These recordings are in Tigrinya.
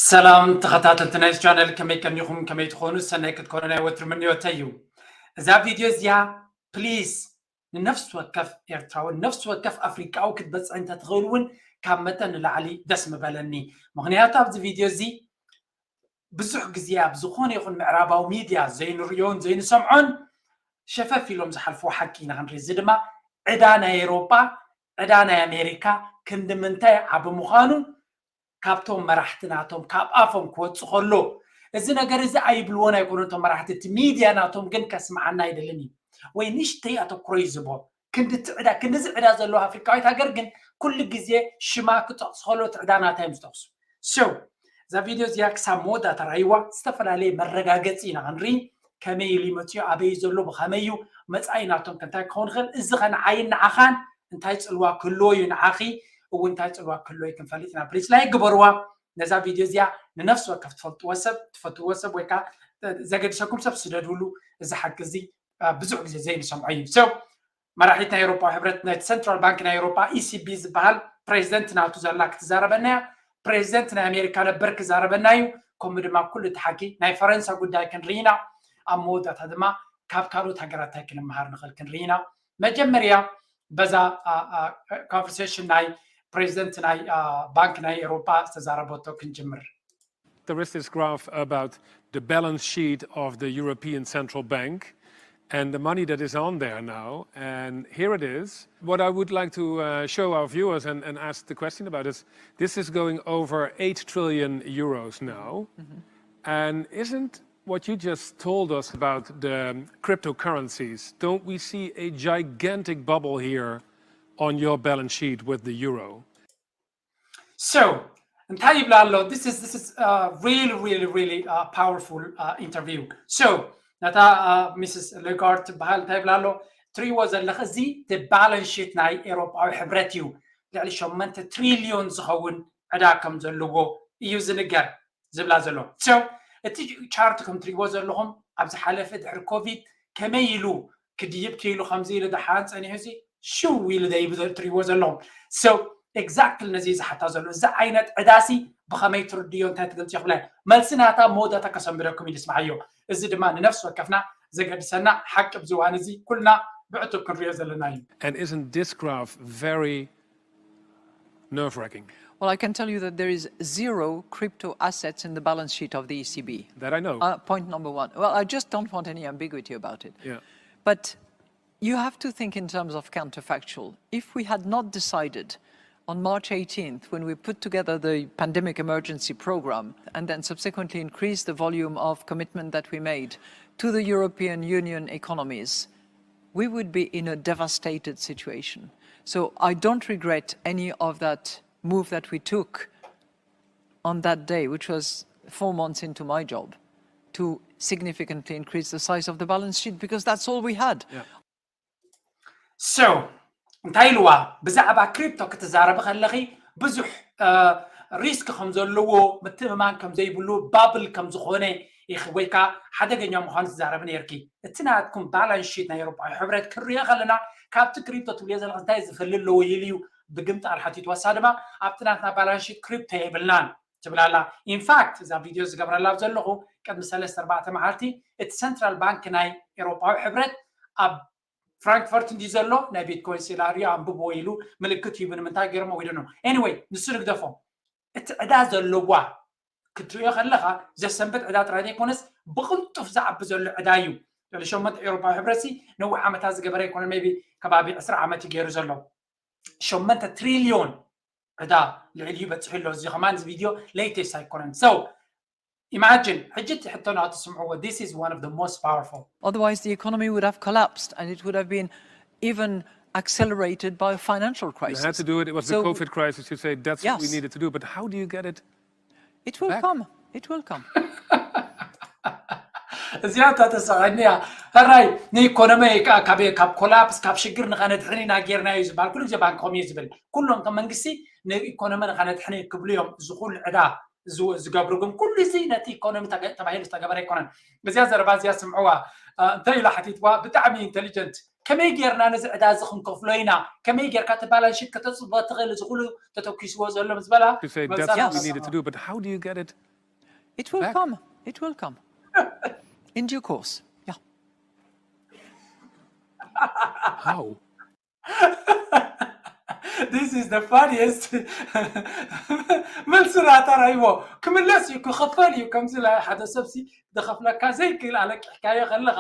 ሰላም ተኸታተልቲ ናይዚ ቻነል፣ ከመይ ቀኒኹም? ከመይ ትኾኑ? ሰናይ ክትኮኑ ናይ ወትሩ ምንዮተይ እዩ። እዛ ቪድዮ እዚኣ ፕሊዝ ንነፍሲ ወከፍ ኤርትራዊ፣ ነፍሲ ወከፍ ኣፍሪቃዊ ክትበጽሕ እንተትኽእል እውን ካብ መጠን ንላዕሊ ደስ ምበለኒ። ምኽንያቱ ኣብዚ ቪድዮ እዚ ብዙሕ ግዜ ኣብ ዝኾነ ይኹን ምዕራባዊ ሚድያ ዘይንርእዮን ዘይንሰምዖን ሸፈፍ ኢሎም ዝሓልፍዎ ሓቂ ኢና ክንርኢ። እዚ ድማ ዕዳ ናይ ኤውሮጳ፣ ዕዳ ናይ ኣሜሪካ ክንዲ ምንታይ ዓቢ ምዃኑ ካብቶም መራሕቲ ናቶም ካብ ኣፎም ክወጽእ ከሎ፣ እዚ ነገር እዚ ኣይብልዎን ኣይኮኑን እቶም መራሕቲ፣ እቲ ሚድያ ናቶም ግን ከስምዓና ኣይደልን እዩ። ወይ ንእሽተይ ኣተኩሮ እዩ ዝቦ። ክንዲ እቲ ዕዳ፣ ክንዲ እዚ ዕዳ ዘለዎ ኣፍሪካዊት ሃገር ግን ኩሉ ግዜ ሽማ ክጠቕሱ ከሎ እቲ ዕዳ ናታ እዮም ዝጠቕሱ። So እዛ ቪድዮ እዚኣ ክሳብ መወዳእታ ርኣይዋ፣ ዝተፈላለየ መረጋገጺ ኢና ክንርኢ፣ ከመይ ኢሉ ይመጽዮ፣ ኣበይ እዩ ዘሎ፣ ብኸመይ እዩ መጻኢ ናቶም ከ እንታይ ክኸውን ይኽእል፣ እዚ ኸ ንዓይን ንዓኻን እንታይ ጽልዋ ክህልዎ እዩ፣ ንዓኺ እውን እንታይ ጽልዋ ክህልዎ እዩ ክንፈልጥ ኢና። ፕሊስ ላይክ ግበርዋ። ነዛ ቪድዮ እዚኣ ንነፍሲ ወከፍ ትፈልጥዎ ሰብ፣ ትፈትውዎ ሰብ ወይ ከዓ ዘገድሰኩም ሰብ ስደድሉ። እዚ ሓቂ እዚ አ፣ ብዙሕ ግዜ ዘይንሰምዖ እዩ። So መራሒት ናይ ኤውሮጳዊ ሕብረት፣ ናይ ሰንትራል ባንክ ናይ ኤውሮጳ፣ ኢሲቢ ዝበሃል ፕሬዚደንት ናቱ ዘላ ክትዛረበና እያ። ፕሬዚደንት ናይ ኣሜሪካ ነበር ክዛረበና እዩ። ከምኡ ድማ ኩሉ እቲ ሓቂ ናይ ፈረንሳ ጉዳይ ክንርኢ ኢና። ኣብ መወዳእታ ድማ ካብ ካልኦት ሃገራት እንታይ ክንመሃር ንኽእል ክንርኢ ኢና። መጀመርያ በዛ አ፣ አ፣ ኮንቨርሴሽን ናይ ፕሬዚደንት ናይ አ፣ ባንክ ናይ ኤውሮጳ ዝተዛረበቶ ክንጅምር። There is this graph about the balance sheet of the European Central Bank and the money that is on there now. And here it is. What I would like to uh, show our viewers and, and ask the question about is this is going over eight trillion euros now. And isn't what you just told us about the cryptocurrencies, don't we see a gigantic bubble here on your balance sheet with the euro? So እንታይ ይብላ ኣሎ? This is this is uh, really really really uh, powerful uh, interview. So ነታ ሚስስ ሌጋርድ ትበሃል እንታይ ይብላ ኣሎ? ትሪእዎ ዘለኽ እዚ ባላንስ ሺት ናይ ኤውሮጳዊ ሕብረት እዩ። ልዕሊ ሸሞንተ ትሪልዮን ዝኸውን ዕዳ ከም ዘለዎ እዩ ዝንገር ዝብላ ዘሎ። So እቲ ቻርት ከም ትሪእዎ ዘለኹም ኣብ ዝሓለፈ ድሕሪ ኮቪድ ከመይ ኢሉ ክድይብ ክኢሉ ከምዚ ኢሉ ደሓን ጸኒሑ ሲ ሽው ኢሉ ደይቡ ትሪእዎ ዘለኹም። So exactly ነዚ ዝሓታ ዘሎ እዚ ዓይነት ዕዳሲ ብኸመይ ትርድዮ እንታይ ትገልጽዮ ክብላ መልሲ ናታ መወዳእታ ከሰንብደኩም ኢሉ ስምዓዮ። እዚ ድማ ንነፍሲ ወከፍና ዘገድሰና ሓቂ ኣብዚ እዋን እዚ ኩልና ብዕቱብ ክንሪኦ ዘለና እዩ። And isn't this graph very nerve wracking? Well, I can tell you that there is zero crypto assets in the balance sheet of the E C B. That I know. Uh, point number one. Well, I just don't want any ambiguity about it. Yeah. But you have to think in terms of counterfactual. If we had not decided on March eighteenth, when we put together the pandemic emergency program and then subsequently increased the volume of commitment that we made to the European Union economies, we would be in a devastated situation. So I don't regret any of that move that we took on that day, which was four months into my job, to significantly increase the size of the balance sheet because that's all we had. Yeah. So እንታይ ኢልዋ? ብዛዕባ ክሪፕቶ ክትዛረቢ ከለኺ ብዙሕ ሪስክ ከም ዘለዎ ምትእምማን ከም ዘይብሉ ባብል ከም ዝኾነ ኢኺ ወይ ከዓ ሓደገኛ ምዃኑ ትዛረቢ ነርኪ። እቲ ናትኩም ባላንስ ሺት ናይ ኤውሮጳዊ ሕብረት ክሪኦ ከለና ካብቲ ክሪፕቶ ትብልዮ ዘለኺ እንታይ ዝፍሊ ኣለዎ ኢሉ እዩ ብግምጣል ሓቲትዋ። እሳ ድማ ኣብቲ ናትና ባላንስ ሺት ክሪፕቶ የብልናን ትብል ኣላ። ኢንፋክት እዛ ቪድዮ ዝገብረላ ዘለኹ ቅድሚ ሰለስተ ኣርባዕተ መዓልቲ እቲ ሰንትራል ባንክ ናይ ኤውሮጳዊ ሕብረት ኣብ ፍራንክፈርት እንዲ ዘሎ ናይ ቢትኮይን ሴላሪዮ ኣንብብዎ ኢሉ ምልክት ሂቡ ንምንታይ ገይሮሞ ወይ ደኖ። Anyway ንሱ ንግደፎ። እቲ ዕዳ ዘለዋ ክትሪኦ ከለኻ ዘሰንብድ ዕዳ ጥራይ ዘይኮነስ ብቕልጡፍ ዝዓቢ ዘሎ ዕዳ እዩ። ልዕሊ ሸሞንተ ኤውሮፓዊ ሕብረት ሲ ነዊሕ ዓመታት ዝገበረ ኣይኮነን። Maybe ከባቢ ዕስራ ዓመት እዩ ገይሩ ዘሎ። ሸሞንተ ትሪልዮን ዕዳ ልዕሊኡ በፂሑ ኣሎ። እዚ ከማን እዚ ቪድዮ ሌተስት ኣይኮነን። So imagine ሕጂ እቲ ሕቶ ናቱ ስምዕዎ። This is one of the most powerful. Otherwise, the economy would have collapsed and it would have been even accelerated by a financial You had crisis. To do it. It was the So- COVID crisis. You say that's what we Yes. Needed to do. But how do you get it? It will Back. Come. It will come. እዚኣ እታ ተሰቐኒ እያ። ሕራይ ንኢኮኖሚ ካብ ካብ ኮላፕስ ካብ ሽግር ንኸነድሕን ኢና ጌርና እዩ ዝበሃል። ኩሉ ግዜ ባንክ ከምኡ እዩ ዝብል። ኩሎም ከም መንግስቲ ንኢኮኖሚ ንኸነድሕን ክብሉ እዮም። እዚ ኩሉ ዕዳ ዝ- ዝገብሩ ግን ኩሉ እዚ ነቲ ኢኮኖሚ ተገ- ተባሂሉ ዝተገበረ ኣይኮነን። እዚኣ ዘረባ እዚኣ ስምዕዋ። እ፣ እንታይ ኢላ ሓቲትዋ? ብጣዕሚ ኢንቴሊጀንት። ከመይ ጌርና ነዚ ዕዳ እዚ ክንከፍሎ ኢና? ከመይ ጌርካ እቲ ባላንስ ሺት ከተፅቦ ትኽእል? እዚ ኩሉ ተተኪስዎ ዘሎ ምስ በላ You say መልሳ that's what we ተሰምዖ። Needed to do. But how do you get it? It will come. It will come. In due course. Yeah. How? This is the funniest. መልሲ ራታ ራይዎ ክምለስ እዩ ክኸፈል እዩ ከምዚ ናይ ሓደ ሰብሲ ዝኸፍለካ ዘይክእል ኣለቂሕካዮ ከለኻ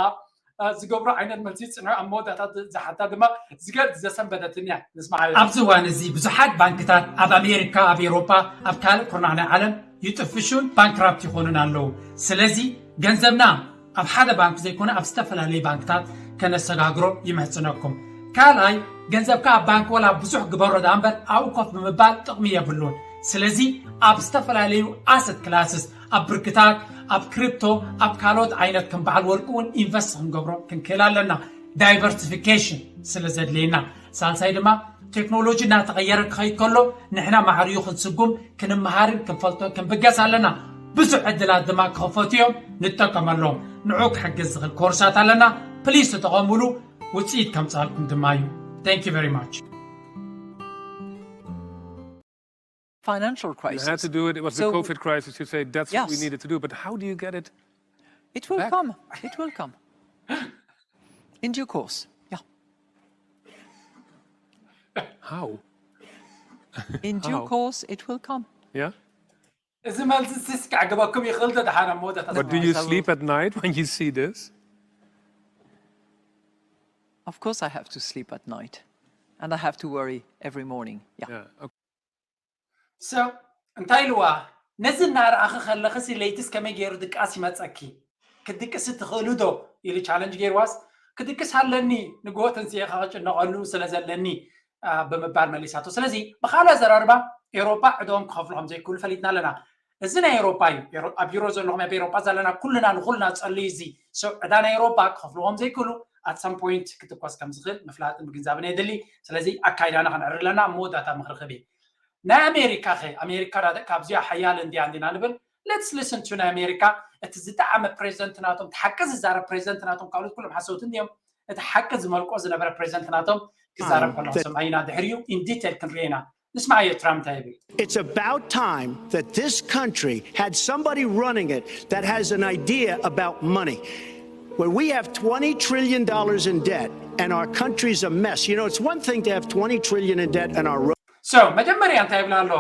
ዝገብሮ ዓይነት መልሲ ይፅንዑ ኣብ መወዳእታ ዝሓታ ድማ ዝገልፅ ዘሰንበደትንያ ንስማዓዮ። ኣብዚ እዋን እዚ ብዙሓት ባንክታት ኣብ ኣሜሪካ፣ ኣብ ኤውሮጳ፣ ኣብ ካልእ ኩርናዕ ናይ ዓለም ይጥፍሹን ባንክራፕት ይኾኑን ኣለዉ። ስለዚ ገንዘብና ኣብ ሓደ ባንክ ዘይኮነ ኣብ ዝተፈላለዩ ባንክታት ከነሰጋግሮ ይምሕጽነኩም። ካልኣይ ገንዘብካ ኣብ ባንክ ወላ ብዙሕ ግበሮ ደኣ እምበር ኣብኡ ኮፍ ብምባል ጥቕሚ የብሉን። ስለዚ ኣብ ዝተፈላለዩ ኣሰት ክላስስ ኣብ ብርክታት ኣብ ክሪፕቶ ኣብ ካልኦት ዓይነት ከም በዓል ወርቂ እውን ኢንቨስት ክንገብሮ ክንክእል ኣለና። ዳይቨርሲፊኬሽን ስለ ዘድልየና ሳልሳይ ድማ ቴክኖሎጂ እናተቐየረ ክኸይድ ከሎ ንሕና ማዕሪኡ ክንስጉም ክንመሃርን ክንፈልጦን ክንብገስ ኣለና። ብዙሕ ዕድላት ድማ ክኸፈቱ እዮም፣ ንጠቀመሎም። ንዑ ክሕግዝ ዝኽእል ኮርሳት ኣለና። ፕሊስ ተጠቐሙሉ፣ ውፅኢት ከምፅኣልኩም ድማ እዩ። Thank you very much። Financial You had crisis. To do it. It was the So- COVID crisis. You say that's what we Yes. Needed to do. But how do you get it? It will Back. Come. It will come. In due course. Yeah. How? In due How? Course, it will come. Yeah. እዚ መልሲ ስስ ክዕግበኩም ይኽእል ዶ ደሓን ኣብ መወዳእታ But do you I will- sleep at night when you see this? Of course, I have to sleep at night, and I have to worry every morning. Yeah. Yeah. Okay. So እንታይ ኢልዋ ነዚ እናረኣኺ ከለኽሲ ለይትስ ከመይ ገይሩ ድቃስ ይመፀኪ ክትድቅሲ ትኽእሉ ዶ ኢሉ ቻለንጅ ገይርዋስ ክድቅስ ኣለኒ ንግሆ ተንስኤ ከጨነቐሉ ስለ ዘለኒ ብምባል መሊሳቶ። ስለዚ ብካልእ ኣዘራርባ ኤውሮጳ ዕድኦም ክኸፍሉ ከም ዘይክእሉ ፈሊጥና ኣለና። እዚ ናይ ኤውሮጳ እዩ። ኤውሮ- ኣብ ዩሮ ዘለኹም ኣብ ኤውሮጳ ዘለና ኩልና ንኩልና ጸልዩ እዚ ሰው ዕዳ ናይ ኤውሮጳ ክኸፍሉ ከም ዘይክእሉ ኣት ሰም ፖይንት ክትኮስ ከም ዝኽእል ምፍላጥን ምግንዛብን የድሊ። ስለዚ ኣካይዳና ከነዕሪ ኣለና። ኣብ መወዳእታ ምኽሪ ክህብ እየ። ናይ ኣሜሪካ ኸ ኣሜሪካ ዳ ካብዚኣ ሓያል እንዲያ እንዲና ንብል። Let's listen to ናይ ኣሜሪካ እቲ ዝጠዓመ ፕሬዚደንት ናቶም እቲ ሓቂ ዝዛረብ ፕሬዚደንት ናቶም ካልኦት ኩሎም ሓሰውቲ እንዲዮም። እቲ ሓቂ ዝመልቆ ዝነበረ ፕሬዚደንት ናቶም ክዛረብ ከለኹ ሰምዓይና ድሕሪኡ ኢን ዲቴል ክንሪኦ ኢና። ንስማዓዮ ትራምፕ እንታይ ይብል። It's about time that this country had somebody running it that has an idea about money. When we have twenty trillion dollars in debt and our country's a mess, you know, it's one thing to have twenty trillion in debt and our roads So መጀመርያ እንታይ ይብል ኣሎ?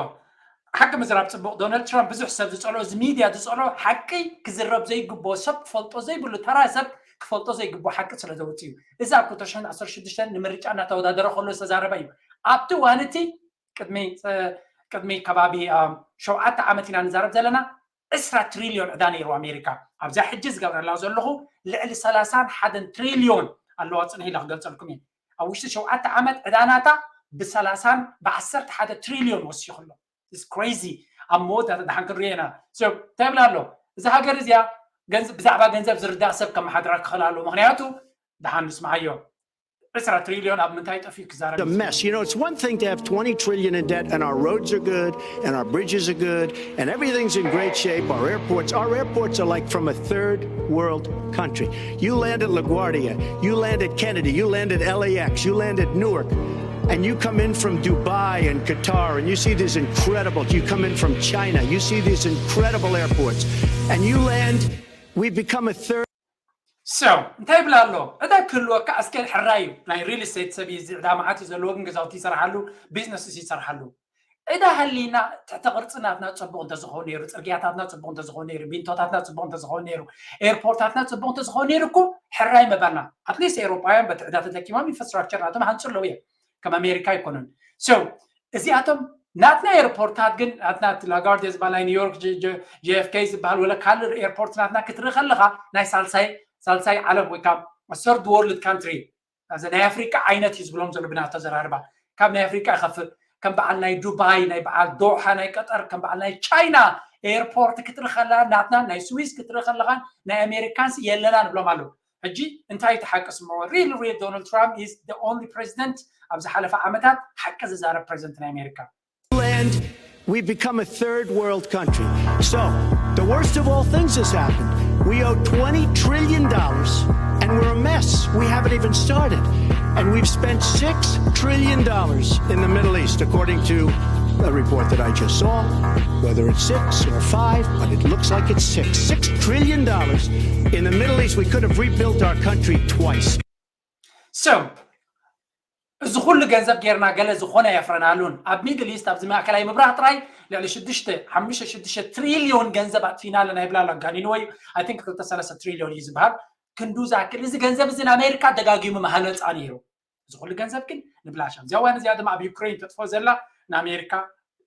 ሓቂ ምዝራብ ፅቡቅ። ዶናልድ ትራምፕ ብዙሕ ሰብ ዝፀሎ እዚ ሚድያ ዝፀሎ ሓቂ ክዝረብ ዘይግብኦ ሰብ ክፈልጦ ዘይብሉ ተራ ሰብ ክፈልጦ ዘይግብኦ ሓቂ ስለ ዘውፅእ እዩ። እዚ ኣብ ክልተ ሽሕን ዓሰርተ ሽዱሽተን ንምርጫ እናተወዳደረ ከሎ ዝተዛረበ እዩ። ኣብቲ እዋን እቲ ቅድሚ ቅድሚ ከባቢ ሸውዓተ ዓመት ኢና ንዛረብ ዘለና። ዕስራ ትሪልዮን ዕዳ ነይሩ ኣሜሪካ። ኣብዛ ሕጂ ዝገብረላ ዘለኹ ልዕሊ ሰላሳን ሓደን ትሪልዮን ኣለዋ። ፅንሒ ኢለ ክገልፀልኩም እየ። ኣብ ውሽጢ ሸውዓተ ዓመት ዕዳናታ ብሰላሳን ብዓሰርተ ሓደ ትሪልዮን ወሲኹ ኣሎ። It's crazy። ኣብ መወዳእታ ደሓን ክንሪኦ ኢና። So እንታይ ይብል ኣሎ? እዛ ሃገር እዚኣ ገንዘብ ብዛዕባ ገንዘብ ዝርዳእ ሰብ ከመሓድራ ክኽእል ኣለዎ። ምክንያቱ ደሓን ንስምዓዮ። ዕስራ ትሪልዮን ኣብ ምንታይ ጠፊኡ ክዛረብ a mess. You know, it's one thing to have twenty trillion in debt and our roads are good and our bridges are good and everything's in great shape. Our airports, our airports are like from a third world country. You land at LaGuardia, you land at Kennedy, you land at LAX, you land at Newark, and you come in from Dubai and Qatar and you see these incredible, you come in from China, you see these incredible airports, and you land, we become a third So እንታይ ይብል ኣሎ? ዕዳ ክህልወካ እስከ ሕራይ እዩ። ናይ ሪል ስቴት ሰብ እዩ፣ እዚ ዕዳ መዓት እዩ ዘለዎ፣ ግን ገዛውቲ ይሰርሓሉ፣ ቢዝነስስ ይሰርሓሉ። ዕዳ ሃሊና ትሕተ ቅርፂ ናትና ፅቡቅ እንተዝኸውን ነይሩ፣ ፅርግያታትና ፅቡቅ እንተዝኸውን ነይሩ፣ ቢንቶታትና ፅቡቅ እንተዝኸውን ነይሩ፣ ኤርፖርታትና ፅቡቅ እንተዝኸውን ነይሩ እኮ ሕራይ መባልና። ኣትሊስት ኤውሮጳውያን በቲ ዕዳ ተጠቂሞም ኢንፍራስትራክቸር ናቶም ሃንፁ ኣለዉ እዮም። ከም ኣሜሪካ ኣይኮኑን። So እዚኣቶም ናትና ኤርፖርታት ግን ናትና ላጋርዲያ ዝበሃል ናይ ኒውዮርክ ጂ ኤፍ ኬ ዝበሃል ወለ ካልእ ኤርፖርት ናትና ክትርኢ ከለካ ናይ ሳልሳይ ሳልሳይ ዓለም ወይ ካብ ሰርድ ወርልድ ካንትሪ ናይ ኣፍሪቃ ዓይነት እዩ ዝብሎም ዘሎ ብናቶ ዘራርባ። ካብ ናይ ኣፍሪቃ ይኸፍእ። ከም በዓል ናይ ዱባይ፣ ናይ በዓል ዶሓ፣ ናይ ቀጠር፣ ከም በዓል ናይ ቻይና ኤርፖርት ክትርኢ ከላ ናትና ናይ ስዊስ ክትርኢ ከለካ ናይ ኣሜሪካንስ የለና ንብሎም ኣለዉ። ሕጂ እንታይ ተሓቂ ስምዑ? Real real Donald Trump is the only president ኣብ ዝሓለፈ ዓመታት ሓቂ ዝዛረብ ፕሬዚደንት ናይ ኣሜሪካ። Land, we become a third world country. So, the worst of all things has happened. We owe twenty trillion dollars and we're a mess. We haven't even started. And we've spent six trillion dollars in the Middle East, according to The report that I just saw, whether it's six or five, but it looks like it's six. Six trillion dollars. In the Middle East, we could have rebuilt our country twice. So እዚ ኩሉ ገንዘብ ጌርና ገለ ዝኾነ የፍረናሉን ኣብ ሚድል ኢስት ኣብዚ ማእከላይ ምብራቕ ጥራይ ልዕሊ ሽዱሽተ ሓሙሽተ ሽዱሽተ ትሪልዮን ገንዘብ ኣጥፊና ኣለና ይብላ ኣሎ ኣጋኒንዎ እዩ። I think ክልተ ሰለስተ ትሪልዮን እዩ ዝበሃል። ክንዱ ዝኣክል እዚ ገንዘብ እዚ ንኣሜሪካ ደጋጊሙ መሃለፃ ነይሩ። እዚ ኩሉ ገንዘብ ግን ንብላሽ ኣብዚኣ እዋን እዚኣ ድማ ኣብ ዩክሬን ተጥፎ ዘላ ንኣሜሪካ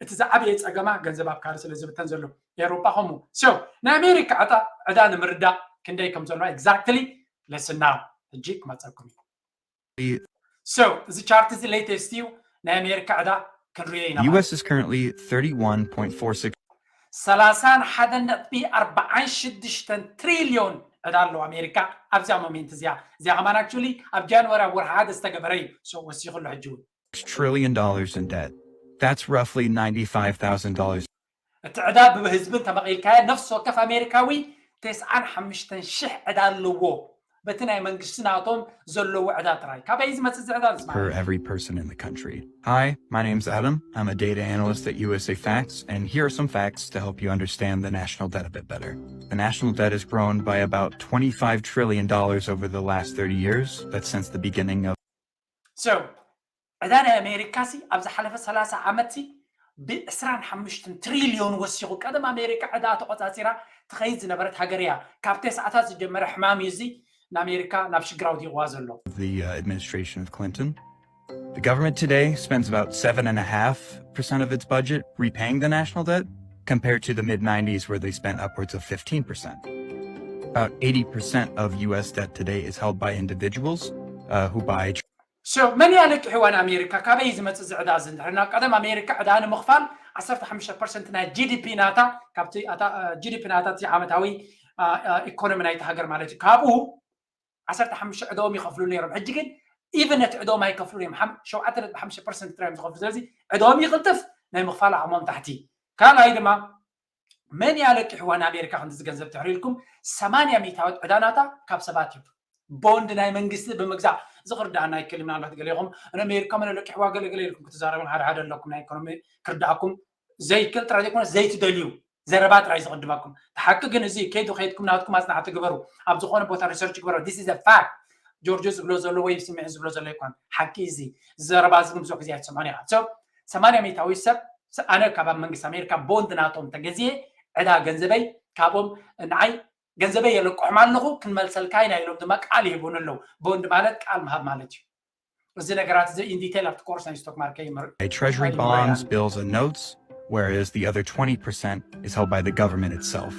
እቲ ዝዓበየ ፀገማ ገንዘብ ኣብ ካልእ ስለ ዝብተን ዘሎ። ኤውሮጳ ከምኡ። So ናይ ኣሜሪካ ዕዳ ዕዳ ንምርዳእ ክንደይ ከም ዘሎ exactly let's now ሕጂ ክመፀኩም እዩ። So እዚ ቻርት እዚ ሌተስት እዩ። ናይ ኣሜሪካ ዕዳ ክንሪኦ ኢና ማለት U S is currently thirty-one point four six ሰላሳን ሓደን ነጥቢ ኣርባዓን ሽዱሽተን ትሪልዮን ዕዳ ኣለዎ ኣሜሪካ ኣብዚኣ ሞሜንት እዚኣ። እዚኣ ከማን ኣክቹሊ ኣብ ጃንዋሪ ኣብ ወርሒ ሓደ ዝተገበረ እዩ። So ወሲኹ ኣሎ ሕጂ እውን trillion dollars in debt. That's roughly ninety-five thousand dollars. እቲ ዕዳ ብህዝቢ እንተመቒልካዮ ነፍሲ ወከፍ ኣሜሪካዊ ተስዓን ሓሙሽተን ሽሕ ዕዳ ኣለዎ። በቲ ናይ መንግስቲ ናቶም ዘለዎ ዕዳ ጥራይ። ካበይ ዝመፅእ እዚ ዕዳ ንስማዕ? Per every person in the country. Hi, my name's Adam. I'm a data analyst at U S A Facts, and here are some facts to help you understand the national debt a bit better. The national debt has grown by about twenty-five trillion dollars over the last thirty years. That's since the beginning of So ዕዳ ናይ ኣሜሪካ ሲ ኣብ ዝሓለፈ ሰላሳ ዓመት ሲ ብዕስራን ሓሙሽተን ትሪልዮን ወሲኹ። ቀደም ኣሜሪካ ዕዳ ተቆፃፂራ ትኸይድ ዝነበረት ሃገር እያ። ካብ ተስዓታት ዝጀመረ ሕማም እዩ እዚ ንኣሜሪካ ናብ ሽግር ኣውዲቕዋ ዘሎ። the uh, administration of Clinton. The government today spends about seven and a half percent of its budget repaying the national debt, compared to the mid nineties where they spent upwards of fifteen percent. About eighty percent of U S debt today is held by individuals uh, who buy So መን እያ ለቂሕዋ ንኣሜሪካ? ካበይ ዝመፅእ እዚ ዕዳ እዚ? እንድሕር ናብ ቀደም ኣሜሪካ ዕዳ ንምኽፋል ዓሰርተ ሓሙሽተ ፐርሰንት ናይ ጂ ዲ ፒ ናታ ካብቲ ኣታ ጂ ዲ ፒ ናታ እቲ ዓመታዊ ኢኮኖሚ ናይቲ ሃገር ማለት እዩ። ካብኡ ዓሰርተ ሓሙሽተ ዕዳኦም ይኸፍሉ ነይሮም። ሕጂ ግን ኢቨን ነቲ ዕዳኦም ኣይከፍሉን እዮም። ሓም- ሸውዓተ ነጥቢ ሓሙሽተ ፐርሰንት ጥራይ እዮም ዝኸፍሉ። ስለዚ ዕዳኦም ይቕልጥፍ፣ ናይ ምኽፋል ዓቕሞም ታሕቲ። ካልኣይ ድማ መን እያ ለቂሕዋ ንኣሜሪካ ክንድዚ ገንዘብ ትሕር ኢልኩም ሰማንያ ሚእታዊት ዕዳ ናታ ካብ ሰባት እዩ። ቦንድ ናይ መንግስቲ ብምግዛእ እዚ ክርዳኣና ኣይክእል። ምናልባት ገለ ኢኹም ንኣሜሪካ መን ለቂሕዋ ገለ ገለ ኢልኩም ክትዛረቡ ሓደ ሓደ ኣለኩም ናይ ኢኮኖሚ ክርዳኣኩም ዘይክእል ጥራይ ዘይኮነ ዘይትደልዩ ዘረባ ጥራይ ዝቕድመኩም። እቲ ሓቂ ግን እዚ ከይዱ ከይድኩም ናትኩም ኣጽናዕቲ ግበሩ። ኣብ ዝኾነ ቦታ ሪሰርች ግበሩ። This is a fact። ጆርጆ ዝብሎ ዘሎ ወይ ስምዒ ዝብሎ ዘሎ ይኮን ሓቂ እዚ ዘረባ እዚ ግን ብዙሕ ግዜ ኣይትሰምዖን ኢኻ። So ሰማንያ ሚእታዊ ሰብ ኣነ ካብ ኣብ መንግስቲ ኣሜሪካ ቦንድ ናቶም ተገዝየ ዕዳ ገንዘበይ ካብኦም ንዓይ ገንዘበይ የለቅሖም ኣለኹ ክንመልሰልካ ኢና ኢሎም ድማ ቃል ይህቡን ኣለዉ። ቦንድ ማለት ቃል ምሃብ ማለት እዩ። እዚ ነገራት እዚ in detail ኣብቲ ኮርስ ናይ ስቶክ ማርኬት ይመር Treasury bonds, bills, and notes, whereas the other twenty percent is held by the government itself.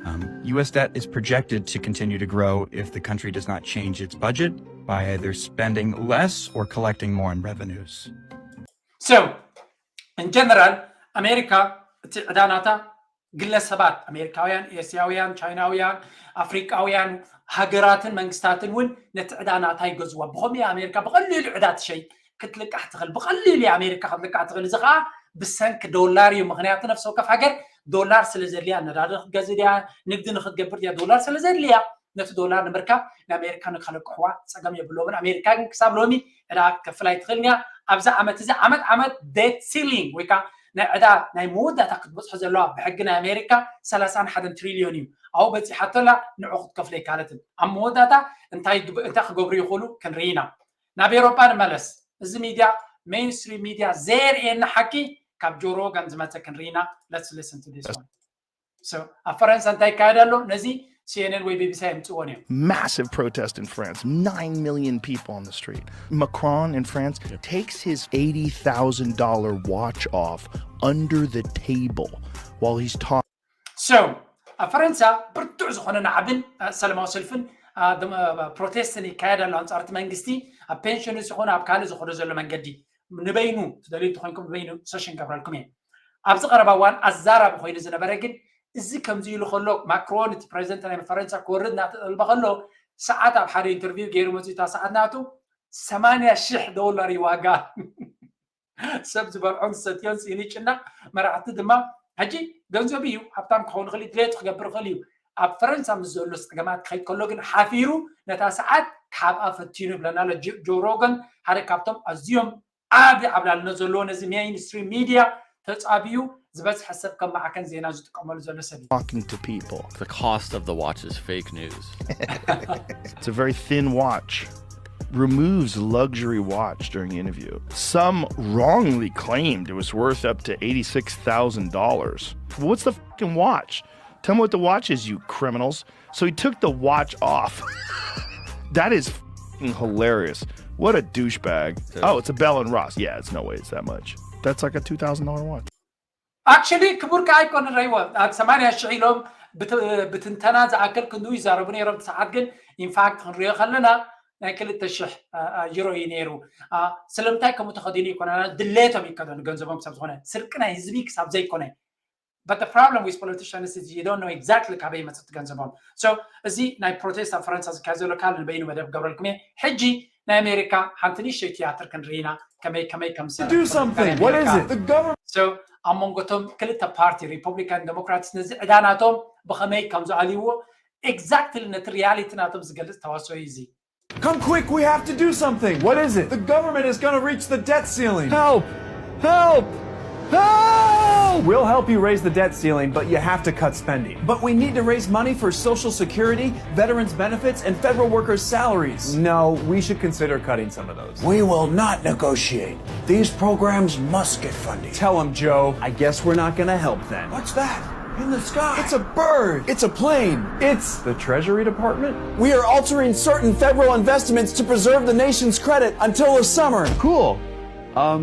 Um, U S debt is projected to continue to grow if the country does not change its budget by either spending less or collecting more in revenues. So in general ኣሜሪካ እቲ ዕዳ ናታ ግለሰባት ኣሜሪካውያን፣ ኤስያውያን፣ ቻይናውያን፣ ኣፍሪቃውያን ሃገራትን መንግስታትን እውን ነቲ ዕዳ ናታ ይገዝዋ። ብኸምኡ ኣሜሪካ ብቐሊሉ ዕዳ ትሸይጥ ክትልቃሕ ትኽእል። ብቐሊሉ ኣሜሪካ ክትልቃሕ ትኽእል። እዚ ከዓ ብሰንኪ ዶላር እዩ። ምክንያቱ ነፍሲ ወከፍ ሃገር ዶላር ስለ ዘድልያ ነዳዲ ክትገዝእ ድያ ንግዲ ንክትገብር ድያ ዶላር ስለ ዘድልያ ነቲ ዶላር ንምርካብ ንኣሜሪካ ንከለቅሕዋ ፀገም የብሎምን። ኣሜሪካ ግን ክሳብ ሎሚ ዕዳ ክትከፍል ኣይትኽእልን እያ። ኣብዚ ዓመት እዚ ዓመት ዓመት ዴት ሲሊንግ ወይ ከዓ ናይ ዕዳ ናይ መወዳእታ ክትበፅሖ ዘለዋ ብሕጊ ናይ ኣሜሪካ ሰላሳን ሓደን ትሪልዮን እዩ። ኣብኡ በፂሓቶላ ንዑ ክትከፍሎ ኣይካለትን። ኣብ መወዳእታ እንታይ እንታይ ክገብሩ ይኽእሉ ክንርኢ ኢና። ናብ ኤሮጳ ንመለስ። እዚ ሚድያ ሜይንስትሪም ሚድያ ዘየርእየና ሓቂ ካብ ጆሮ ወገን ዝመፀ ክንርኢ ኢና። Let's listen to this one. So ኣብ ፈረንሳ እንታይ ይካየድ ኣሎ? ነዚ ሲ ኤን ኤን ወይ ቢ ቢ ሲ የምፅዎን እዮም። Massive protest in France, nine million people on the street. Macron in France takes his eighty thousand dollar watch off under the table while he's talking. So ኣብ ፈረንሳ ብርቱዕ ዝኾነ ናዕብን ሰለማዊ ሰልፍን ፕሮቴስትን ይካየድ ኣሎ ኣንፃር እቲ መንግስቲ ኣብ ፔንሽን ዝኾነ ኣብ ካልእ ዝኸዶ ዘሎ መንገዲ ንበይኑ ትደልዩ እንተኮንኩም ንበይኑ ሰሽን ገብረልኩም እየ። ኣብዚ ቀረባ እዋን ኣዛራቢ ኮይኑ ዝነበረ ግን እዚ ከምዚ ኢሉ ከሎ ማክሮን እቲ ፕሬዚደንት ናይ ፈረንሳ ክወርድ እናተጠልበ ከሎ ሰዓት ኣብ ሓደ ኢንተርቪው ገይሩ መፅኡ እታ ሰዓት ናቱ ሰማንያ ሽሕ ዶላር እዩ ዋጋ። ሰብ ዝበልዖን ዝሰትዮን ስኢኑ ይጭነቕ። መራሕቲ ድማ ሕጂ ገንዘቡ እዩ ሃብታም ክኸውን ይኽእል እዩ ድሌቱ ክገብር ይኽእል እዩ። ኣብ ፈረንሳ ምስ ዘሎ ፀገማት ክኸይድ ከሎ ግን ሓፊሩ ነታ ሰዓት ክሓብኣ ፈቲኑ ይብለና ኣሎ። ጆ ሮገን ሓደ ካብቶም ኣዝዮም ዓቢ ዓብላልነት ዘለዎ ነዚ ሜይንስትሪም ሚድያ ተጻብዩ ዝበዝሐ ሰብ ከም ማዕከን ዜና ዝጥቀመሉ ዘሎ ሰብ እዩ። Talking to people. The cost of the watch is fake news. It's a very thin watch. Removes luxury watch during interview. Some wrongly claimed it was worth up to eighty-six thousand dollars. What's the fucking watch? Tell me what the watch is, you criminals. So he took the watch off. That is fucking hilarious. What a douchebag. Oh, it's a Bell and Ross. Yeah, it's no way it's that much. That's like a two thousand dollar watch. Actually ክቡር ከኣ ኣይኮነ ረይዎ ኣብ ሰማንያ ሽሕ ኢሎም ብትንተና ዝኣክል ክንዱ ይዛረቡ ነይሮም። ሰዓት ግን ኢንፋክት ክንሪኦ ከለና ናይ ክልተ ሽሕ ዩሮ እዩ ነይሩ። ስለምንታይ ከምኡ ተኸዲኑ ይኮነ ድሌቶም ይከደኑ ገንዘቦም ክሳብ ዝኾነ ስርቂ ናይ ህዝቢ ክሳብ ዘይኮነ። But the problem with politicians is you don't know exactly ካበይ ይመጽእ ገንዘቦም። So እዚ ናይ ፕሮቴስት ኣብ ፈረንሳ ዝካየድ ዘሎ ካል ንበይኑ መደብ ገብረልኩም እየ። ሕጂ ናይ ኣሜሪካ ሓንቲ ንእሽተይ ትያትር ክንርኢ ኢና ከመይ ከመይ ከም ዝሰርሕ Do something. What is it? The government. So ኣብ መንጎቶም ክልተ ፓርቲ ሪፐብሊካን ዴሞክራትስ ነዚ ዕዳ ናቶም ብኸመይ ከም ዝኣልይዎ ኤግዛክትሊ ነቲ ሪያሊቲ ናቶም ዝገልጽ ተዋስኦ እዩ እዚ። Come quick, we have to do something. What is it? The government is going to reach the debt ceiling. Help! Help! Help! We'll help you raise the debt ceiling, but you have to cut spending. But we need to raise money for Social Security, veterans benefits, and federal workers' salaries. No, we should consider cutting some of those. We will not negotiate. These programs must get funding. Tell 'em, Joe. I guess we're not gonna help then. What's that? In the sky. It's a bird. It's a plane. It's the Treasury Department. We are altering certain federal investments to preserve the nation's credit until the summer. Cool. Um,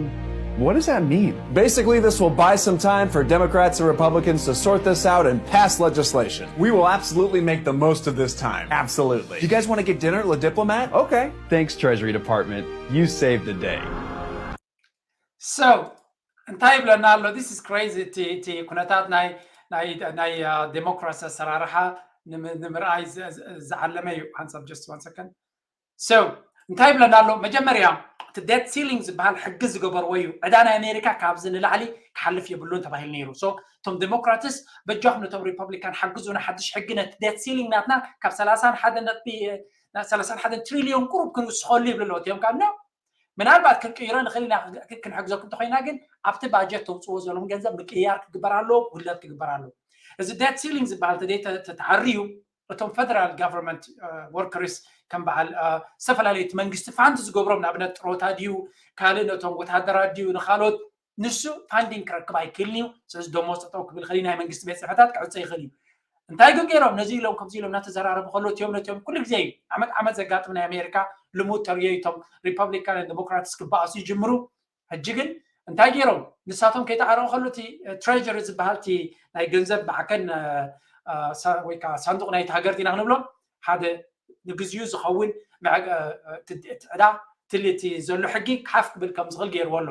what does that mean? Basically, this will buy some time for Democrats and Republicans to sort this out and pass legislation. We will absolutely make the most of this time. Absolutely. You guys want to get dinner at Le Diplomat? Okay. Thanks, Treasury Department. You saved the day. So እንታይ ይብለና ኣሎ? This is crazy። እቲ ኩነታት ናይ ናይ ናይ ዴሞክራሲ ኣሰራርሓ ንምርኣይ ዝዓለመ እዩ። ሓንሳብ just one second። So እንታይ ይብለና ኣሎ? መጀመርያ እቲ ዴት ሲሊንግ ዝበሃል ሕጊ ዝገበርዎ እዩ። ዕዳ ናይ ኣሜሪካ ካብዚ ንላዕሊ ክሓልፍ የብሉን ተባሂሉ ነይሩ። So እቶም ዴሞክራትስ በጃኹም ነቶም ሪፐብሊካን ሓግዙና ሓድሽ ሕጊ ነቲ ዴት ሲሊንግ ናትና ካብ ሰላሳን ሓደን ነጥቢ ሰላሳን ሓደን ትሪልዮን ቁሩብ ክንውስኸሉ ይብሉ ኣለዉ። እቲኦም ካብ ምናልባት ክንቅይሮ ንኽእል ኢና ክንሕግዘኩም እንተኮይና ግን ኣብቲ ባጀት ተውፅዎ ዘለኹም ገንዘብ ምቅያር ክግበር ኣለዎ፣ ጉድለት ክግበር ኣለዎ። እዚ ዴት ሲሊንግ ዝበሃል ተተዓርዩ እቶም ፈደራል ጋቨርንመንት ወርከርስ ከም በዓል ዝተፈላለዩ መንግስቲ ፋንድ ዝገብሮም ንኣብነት ጥሮታ ድዩ ካልእ ነቶም ወታደራት ድዩ ንካልኦት ንሱ ፋንዲንግ ክረክብ ኣይክእልን እዩ። ስለዚ ደሞዝ ጠጠው ክብል ይኽእል እዩ። ናይ መንግስቲ ቤት ፅሕፈታት ክዕፀ ይኽእል እዩ። እንታይ ግን ገይሮም ነዚ ኢሎም ከምዚ ኢሎም እናተዘራረቡ ከሎ እቲኦም ነቲኦም ኩሉ ግዜ እዩ ዓመት ዓመት ዘጋጥም ናይ ኣሜሪካ ልሙድ ተርእዮ እዩ። እቶም ሪፐብሊካን ዴሞክራትስ ክበኣሱ ይጅምሩ። ሕጂ ግን እንታይ ገይሮም ንሳቶም ከይተዓረቑ ከሎ እቲ ትሬጀሪ ዝበሃል እቲ ናይ ገንዘብ ማዕከን ወይ ከዓ ሳንዱቕ ናይቲ ሃገር ዲና ክንብሎ ሓደ ንግዚኡ ዝኸውን ዕዳ ትልቲ ዘሎ ሕጊ ሓፍ ክብል ከም ዝኽእል ገይርዎ ኣሎ።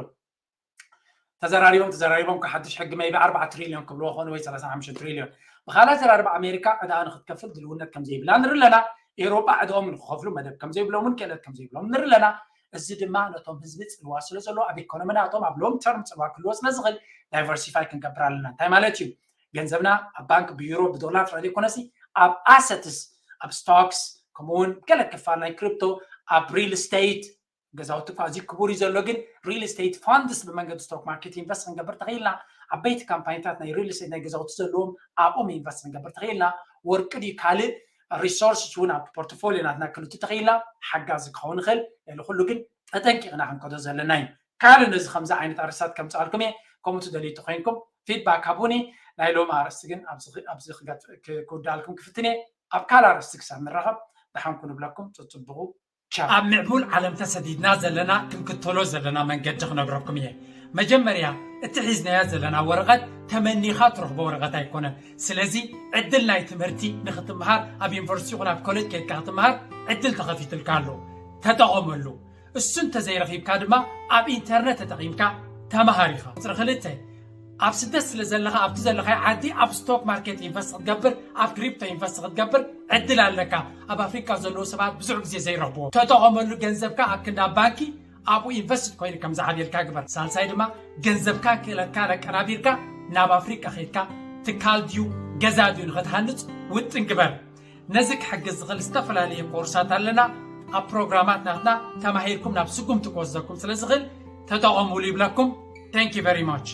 ተዘራሪቦም ተዘራሪቦም ካብ ሓድሽ ሕጊ maybe ኣርባዓ ትሪልዮን ክብልዎ ኾኑ ወይ ሰላሳ ሓሙሽተ ትሪልዮን። ብኻልእ ኣዘራርባ ኣሜሪካ ዕዳኣ ንክትከፍል ድልውነት ከም ዘይብላ ንርኢ ኣለና። ኤውሮጳ ዕዳኦም ንክኸፍሉ መደብ ከም ዘይብሎምን ክእለት ከም ዘይብሎም ንርኢ ኣለና። እዚ ድማ ነቶም ህዝቢ ፅልዋ ስለ ዘለዎ ኣብ ኢኮኖሚ ናቶም ኣብ ሎንግ ተርም ፅልዋ ክህልዎ ስለ ዝኽእል ዳይቨርሲፋይ ክንገብር ኣለና። እንታይ ማለት እዩ? ገንዘብና ኣብ ባንክ ብዩሮ ብዶላር ጥራይ ዘይኮነሲ ኣብ ኣሰትስ ኣብ ስቶክስ ከምኡውን ገለ ክፋል ናይ ክሪፕቶ ኣብ ሪል ስቴት ገዛውቲ እኳ ኣዝዩ ክቡር እዩ ዘሎ ግን ሪል ስቴት ፋንድስ ብመንገዲ ስቶክ ማርኬት ኢንቨስት ክንገብር ተኽኢልና ዓበይቲ ካምፓኒታት ናይ ሪል ስቴት ናይ ገዛውቲ ዘለዎም ኣብኦም ኢንቨስት ክንገብር ተኽኢልና ወርቂ ድዩ ካልእ ሪሶርስ እውን ኣብ ፖርትፎሊዮ ናትና ክልቱ ተኽኢልና ሓጋዚ ክኸውን ይኽእል ልዕሊ ኩሉ ግን ተጠንቂቕና ክንከዶ ዘለና እዩ ካልእ ነዚ ከምዚ ዓይነት ኣርሳት ከምፅኣልኩም እየ ከምኡ ትደልዩ ተኮይንኩም ፊድባክ ሃቡኒ ናይ ሎም ኣርእስቲ ግን ኣብዚ ክውዳልኩም ክፍትን እየ ኣብ ካልእ ኣርእስቲ ክሳብ ንራኸብ ደሓንኩ ንብለኩም ፅፅብቑ ኣብ ምዕቡል ዓለም ተሰዲድና ዘለና ክንክተሎ ዘለና መንገዲ ክነግረኩም እየ። መጀመርያ እቲ ሒዝናዮ ዘለና ወረቐት ተመኒኻ ትረኽቦ ወረቐት ኣይኮነን። ስለዚ ዕድል ናይ ትምህርቲ ንክትምሃር ኣብ ዩኒቨርሲቲ ይኹን ኣብ ኮሌጅ ከይድካ ክትምሃር ዕድል ተኸፊትልካ ኣሎ። ተጠቐመሉ። እሱ እንተዘይረኺብካ ድማ ኣብ ኢንተርነት ተጠቒምካ ተምሃር ኢኻ። ቁፅሪ ክልተ ኣብ ስደት ስለ ዘለኻ ኣብቲ ዘለኻዮ ዓዲ ኣብ ስቶክ ማርኬት ኢንቨስት ክትገብር ኣብ ክሪፕቶ ኢንቨስት ክትገብር ዕድል ኣለካ ኣብ ኣፍሪካ ዘለዉ ሰባት ብዙሕ ግዜ ዘይረኽብዎ ተጠቐመሉ ገንዘብካ ኣብ ክንዳ ባንኪ ኣብኡ ኢንቨስት ኮይኑ ከም ዝዓብየልካ ግበር ሳልሳይ ድማ ገንዘብካ ክእለትካ ለቀናቢርካ ናብ ኣፍሪካ ከይድካ ትካል ድዩ ገዛ ድዩ ንክትሃንፅ ውጥን ግበር ነዚ ክሕግዝ ዝኽእል ዝተፈላለዩ ኮርሳት ኣለና ኣብ ፕሮግራማት ናትና ተማሂርኩም ናብ ስጉምቲ ክወስደኩም ስለ ዝኽእል ተጠቐሙሉ ይብለኩም thank you very much